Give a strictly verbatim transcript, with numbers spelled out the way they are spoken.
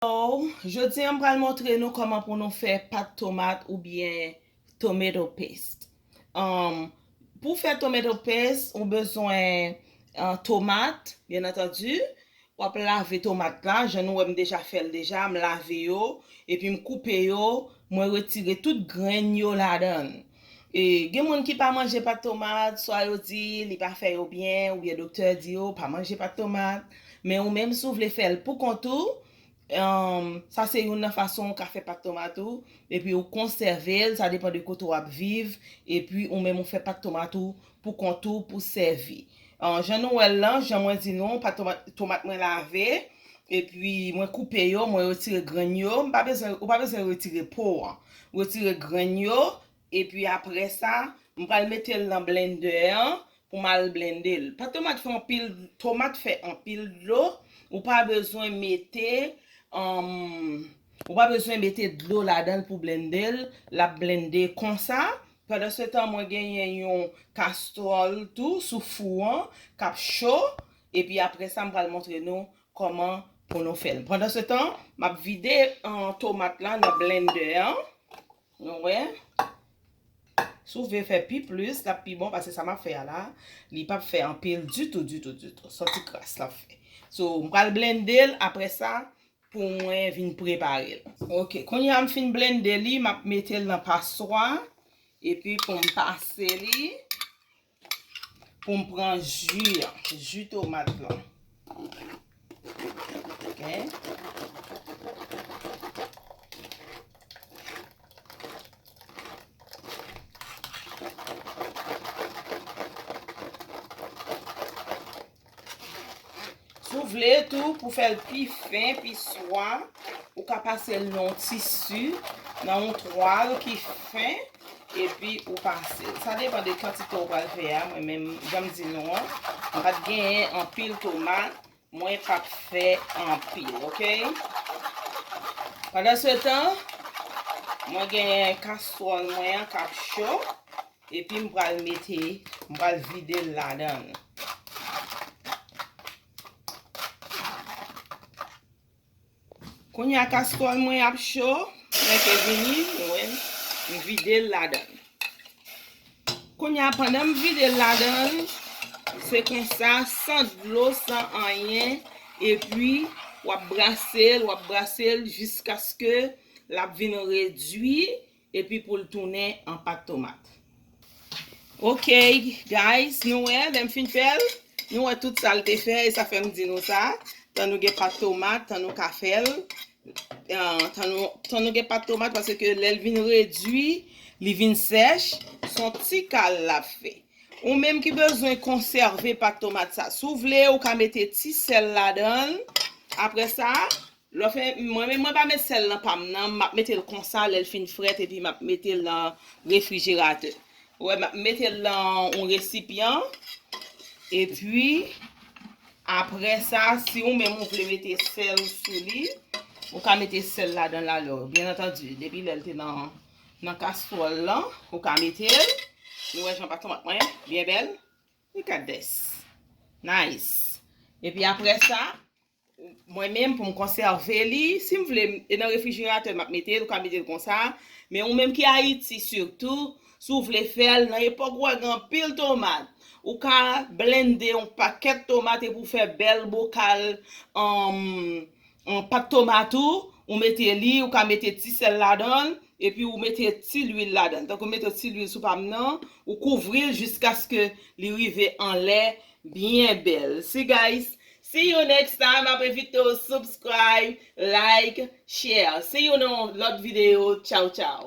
Hello, jodi a m pral montre nou kòman pou nou fè pat tomat oubyen tomato paste. Um, pou fè tomato paste, ou bezwen uh, tomat, byen antandi. W ap lave tomat la, jan nou wè m deja fè l deja, m lave yo, epi m koupe yo, mwen retire tout grenn yo ladan l. E, gen moun ki pa manje pat tomat, swa yo di li pa fè yo byen, oubyen doktè di yo pa manje pat tomat. Men ou menm, si w vle fè l pou kont ou, um, sa se youn nan fason ou ka fè pat tomat ou, epi ou konsève l, sa depann de kote w ap viv, epi ou menm ou fè pat tomat ou pou kont ou, pou sèvi. Uh, jan nou wè l lan, jan mwen di nou, pat tomat, tomat mwen lave, epi mwen koupe yo, mwen retire grenn yo, m pa bezwen, ou pa bezwen retire po an. Retire grenn yo, epi apre sa, m pral mete l nan blendè an pou m al blende l. Pat tomat fè anpil, tomat fè anpil dlo, ou pa bezwen mete, um, ou pa bezwen mete dlo ladan l pou blende l, l ap blende konsa. Pandan se tan, mwen genyen yon kastwòl tou sou fou an k ap cho, epi apre sa, m pral montre nou kòman pou nou fè l. Pandan se tan, m ap vide uh, tomat la nan blendè an. Nou wè? Si w vle fè pi plis, l ap pi bon, paske sa m ap fè a la, li p ap fè anpil ditou, ditou, ditou. Se yon ti kras l ap fè. So, m pral blende l, apre sa, pou mwen vin prepare l. Ok, kounye a m fin blende li, m ap mete l nan paswa, epi pou m pase li, pou m pran ji an, ji tomat lan. Ok. Si w vle tou, pou fè l pi fen, pi swa, ou ka pase l nan yon tisi, nan yon twal ki fen, epi ou pase l. Sa depann de kantite ou pral fè a. Mwen menm, jan m di nou an, mwen pa t genyen anpil tomat, mwen p ap fè anpil, ok? Pandan se tan, mwen genyen kastwòl mwen an k ap cho, epi m pral mete, m pral vide l ladan l. Kounye a kastwòl mwen ap cho, mwen ke vini, mwen, m vide l ladan l. Kounye a, pandan m vide l ladan l, se konsa, san dlo, san anyen, epi w ap brase l, w ap brase l jiskaske l ap vin redui, epi pou l tounen an pat tomat. Ok, guys, nou wè, lè m fin fè l, nou wè tout sa l te fè, e sa fè m di nou sa. Tan nou gen pat tomat, tan nou ka fè l, ah, tan nou, tan nou gen pat tomat, paske lè l vin redui, li vin sèch, se yon ti kal l ap fè. Ou menm ki bezwen konsève pat tomat sa, si w vle, ou ka mete ti sèl ladan l. Apre sa, lè w fè, mwen menm, mwen pa met sèl nan pa m nan, m ap mete l konsa, lè l fin frèt, epi m ap mete l nan refrijeratè. Ou wè, m ap mete l nan yon resipyan, epi, apre sa, si ou menm ou vle mete sèl sou li, ou ka mete sèl ladan l alò. Byen antandi, depi lè l te nan, nan kastwòl lan, ou ka mete l. Nou wè jan pat tomat mwen, byen bèl. Look at this. Nice. Epi apre sa, mwen menm pou m konsève li, si m vle, e nan refrijeratè m ap mete l, ou ka mete l konsa. Men ou menm ki Ayiti sitou, si w vle fè l, nan epòk ou wè gen anpil tomat, ou ka blende yon pakèt tomat epi w fè bèl bokal, um, yon pat tomat ou, ou mete li, ou ka mete ti sèl ladan l, epi ou mete ti lwil ladan l. Tankou mete ti lwil sou pa m nan, ou kouvri l jiskaske li rive anlè byen bèl. See guys, see you next time. M ap envite w subscribe, like, share. See you nan lòt videyo. Tchaw, tchaw.